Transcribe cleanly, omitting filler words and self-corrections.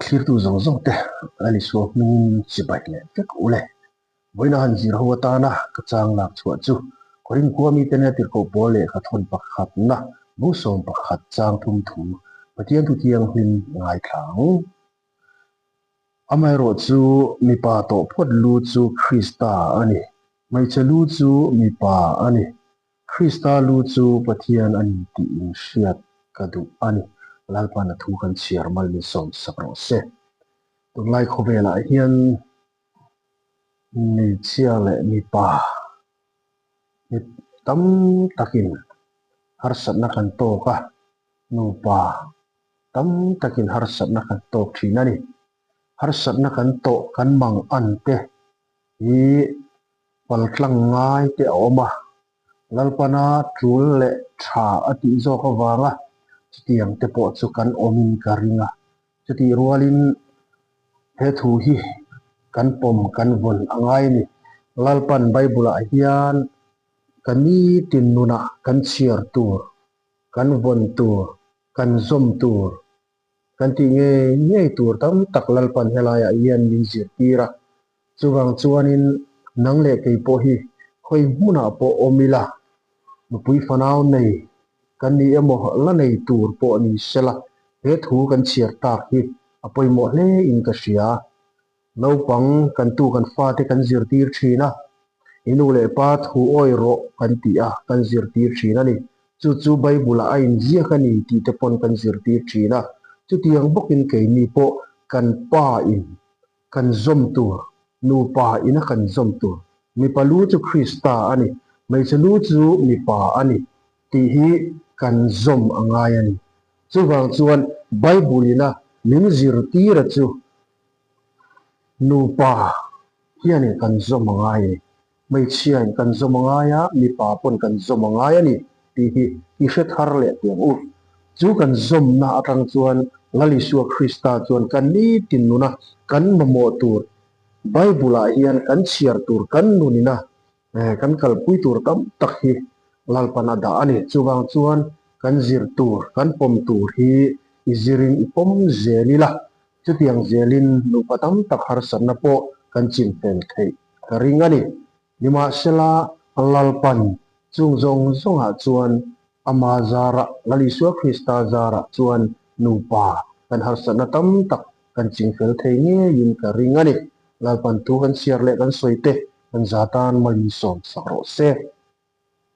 Thlirtu zawng zawng te Lal Isua hmingin chibai leh vek u le. Vawiina han zir ho atana ka chang lak chhuah chu Korin khua mite nen tirhkoh pawl lehkha thawn pakhatna bu sawm pakhat chang thum thu Pathian thu thianghlim ngaithla ang. Amaherawh chu mipa tawh phawt lu chu Krista a ni, hmeichhe lu chu mipa a ni. Krista lu chu Pathian a ni tih in hriat ka duh a ni. Lalpan a thu kan chhiar mal min sawm sak rawh se. Tunlai khawvelah hian hmeichhia leh mipa mi tam takin harsatna kan tawk a, nupa tam takin harsatna kan tawk thin a ni. Harsatna kan tawh kan mang an te hi paltlang ngai te a awm a, Lalpana tul leh tha a tih zawk avanga chutiang te pawh chu kan awmin ka ring a. Chutih rualin he thu hi kan pawm kan vawn a ngai a ni. Lalpan Bible-ah hian ka nitin nunah kan chhiar tur, kan vawn tur, kan zawm tur, kan tih ngei ngei tur tam tak Lalpan helaiah hian min zirtir a. Chuvang chuanin nang leh kei pawh hi khawi hmunah pawh awm ila, nupui fanau nei kan ni emaw la nei tur pawh ni sela, he thu kan chhiar tak hi a pawimawh hle in ka hria. Naupang kan tu kan fate kan zirtir thin a, i nu leh pa thu awi rawh kan ti a, kan zirtir thin a ni. Chu chu Bible-ah a inziak a ni tih te pawn kan zirtir thin a. Chutiang bawkin keini pawh kan pa in kan zawm tur, nupa ina kan zawm tur. Mipa lu chu Krista a ni, hmeichhe lu chu mipa a ni tih hi kan zawm a ngai a ni. Chuvang chuan Bible ina min zirtira chu nupa hianin kan zawm a ngai a ni. Hmeichhiain kan zawm a ngai a, mipa pawn kan zawm a ngai a ni tih hi i hre thar leh teh ang u. Chu kan zawmna atang chuan Lal Isua Krista chuan kan nitin nuna kan mamawh tur Bible-ah hian kan chhiar tur kan nunina kan kalpui tur tam tak hi Lalpan a dah a ni. Chuvang chuan kan zir tur, kan pawm tur hi i zirin i pawm zel ila, chutiang zelin nupa tam tak harsatna pawh kan chinfel theih ka ring a ni. Nimahsela, Lalpan chung zawng zawngah chuan Ama zarah, Lal Isua Krista zarah chuan nupa kan harsatna tam tak kan chingfel thei ngeiin ka ring a ni. Lalpan thu kan chhiar leh kan sawi te kan za tan malin sawm sak rawh se.